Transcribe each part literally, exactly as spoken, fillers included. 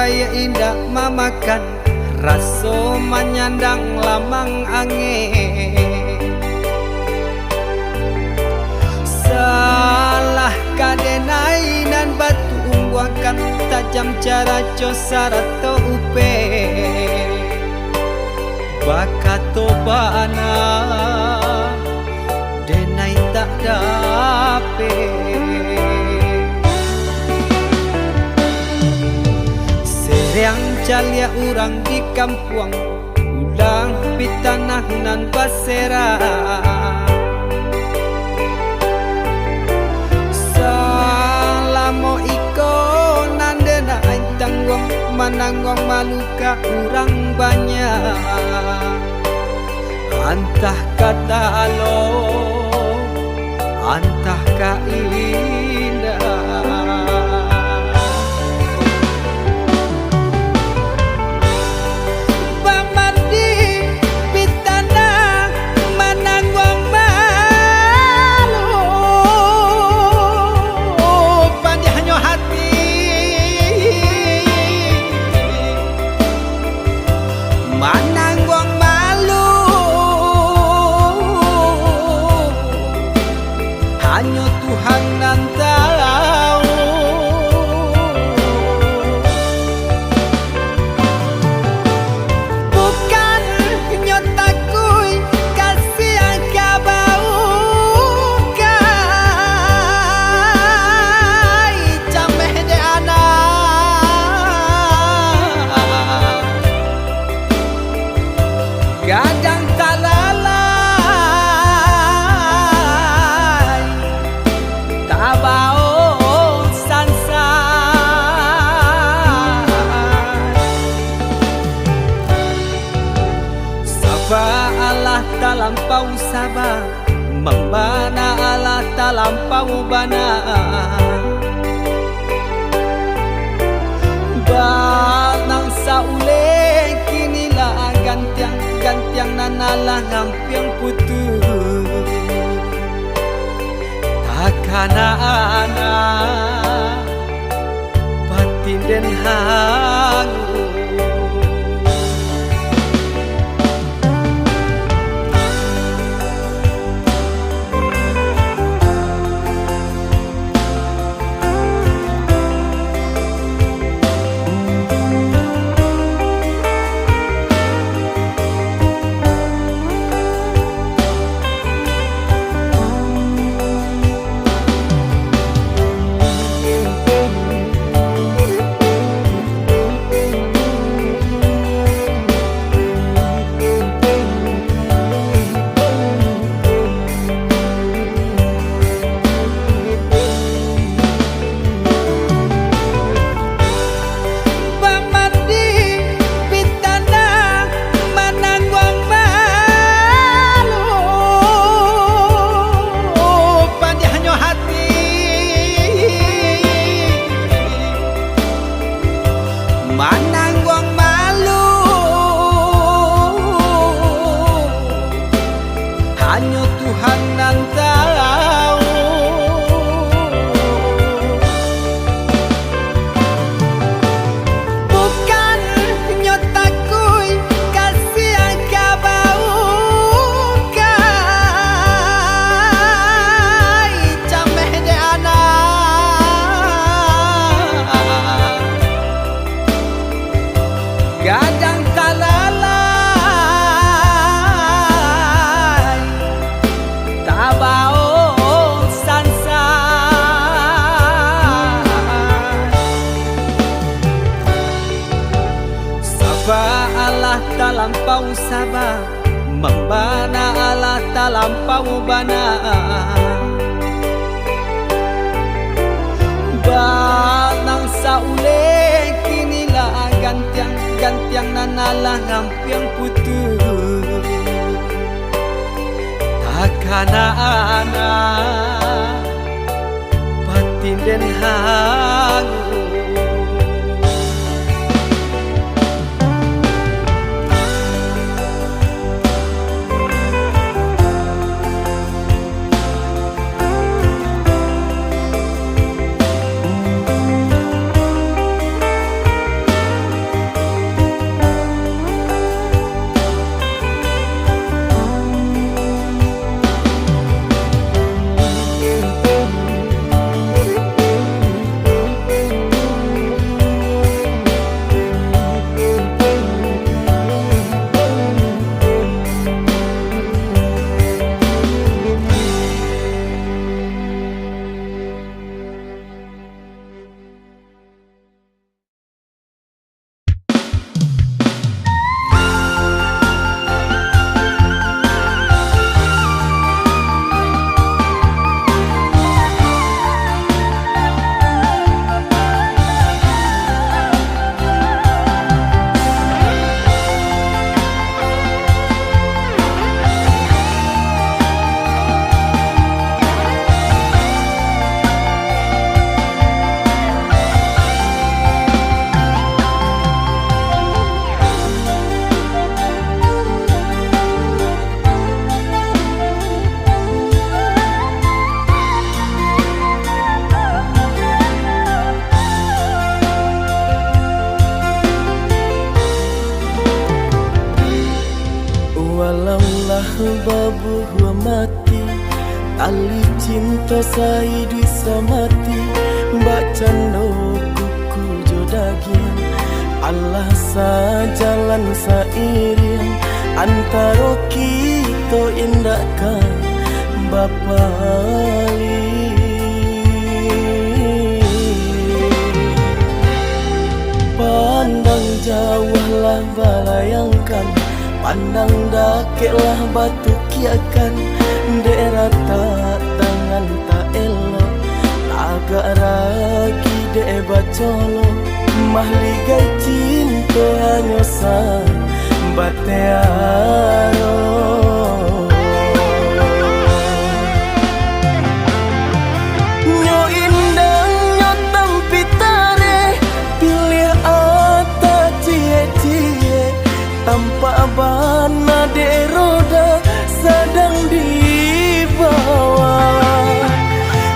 Aia indak mamakan, raso manyandang lamang angin. Salah ka denai nan batumbuahkan, tajam caraco sarato upeh. Bakato bana, denai tak dapek. Sereang caliak urang di kampuang, ulang pitanah nan baserak. Salamo iko nan denai tangguang, manangguang malu ka urang banyak. Antah ka talok, antah ka indak. Bamandi pitanah manangguang malu, padiahnyo hati manangguang malu. Hanyo Tuhan nan tahu. Bukannyo takuik kasiah ka bau, kai cameh dek anak. Gadang talalai, tabao sansa. Saba alah talampau saba, mambana alah talampau bana. Bana sauleh kini lah gantiang, gantiang nan alah ngampiang putuih. Takana anak patinden hangu. Bamandi pitanah manangguang malu, padiahnyo hati manangguang malu. Hanyo Tuhan nan tahu. Bukannyo takuik kasiah ka bau, kai cameh dek anak. Gadang talalai, tabao sansa. Saba alah talampau saba, mambana alah talampau bana. Bana sauleh kini lah gantiang, gantiang nan alah ngampiang putuih. Takana anak patinden hangu. Buah mati, tali cinto saiduik samati, bakcando kuku jo dagiang. Alah sajalan sairiang, antaro kito indak ka bapalih. Pandang jauahlah balayangkan, pandang dakeklah batukiakkan, dek ratak tangan tak elok, tagak ragi dek bacolok, mahligai cinto hanyo sabateh arok. Nyo indak nyo tampik tareh, piliah atak ciek-ciek, tampak bana dek roda sadang dibawa.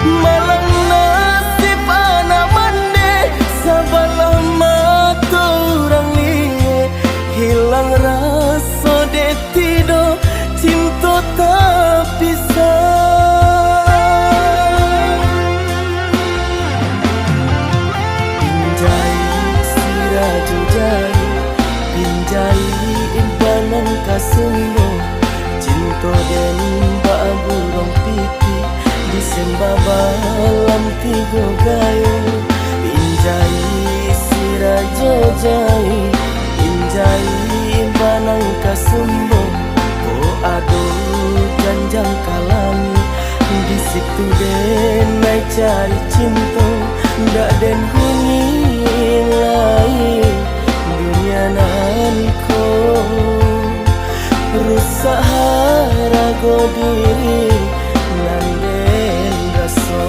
Malang nasib anak mandeh, sabalah mato urang liek, hilang raso dek tido cinto tapisah. Pinjai sirajo jai, pinjai banang kasumbo, cinto den bak buruang pitih, disembah balam tigo gayo. Pinjai sirajo jai, pinjai banang kasumbo, ko ado janjang ka langik, di situ den nai cari cinto, ndak den huni lai dunia nan ko. Rusak harago diri nan den raso.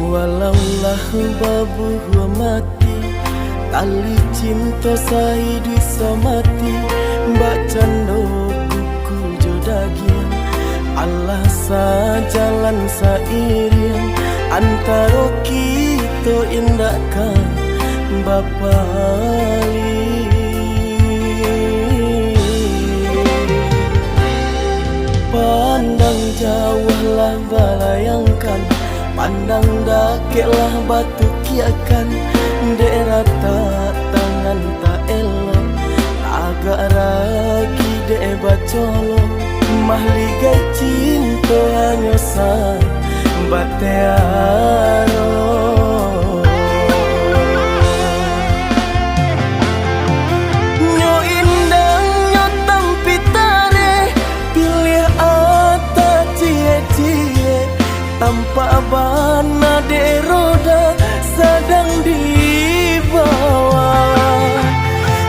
Walau lah babuah mati, tali cinto saiduik samati, bakcando kuku jo dagiang. Alah sajalan sairiang, antaro kito indak ka bapalih. Pandang jauahlah balayangkan, pandang dakeklah batukiakkan, dek ratak tangan tak elok, tagak ragi dek bacolok, mahligai cinto hanyo sabateh arok. Nyo indak nyo tampik tareh, piliah atak ciek-ciek, tampak bana dek roda sadang dibawa.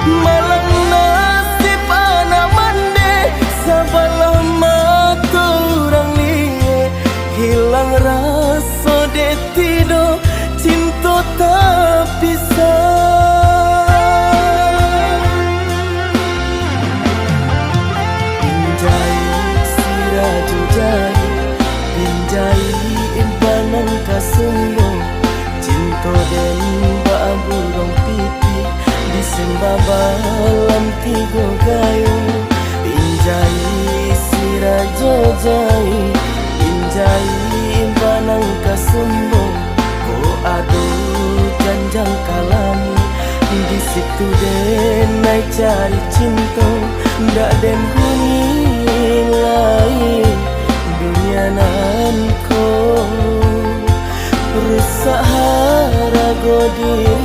Malang nasib anak mandeh, sabalah mato urang liek, hilang raso dek tido cinto tapisah. Pinjai sirajo jai, pinjai banang kasumbo, cinto den bak buruang pitih, disembah balam tigo gayo. Pinjai sirajo jai, pinjai banang kasumbo, ko ado janjang ka langik, di situ den nai cari cinto, ndak den huni lai dunia nan ko. Rusak harago diri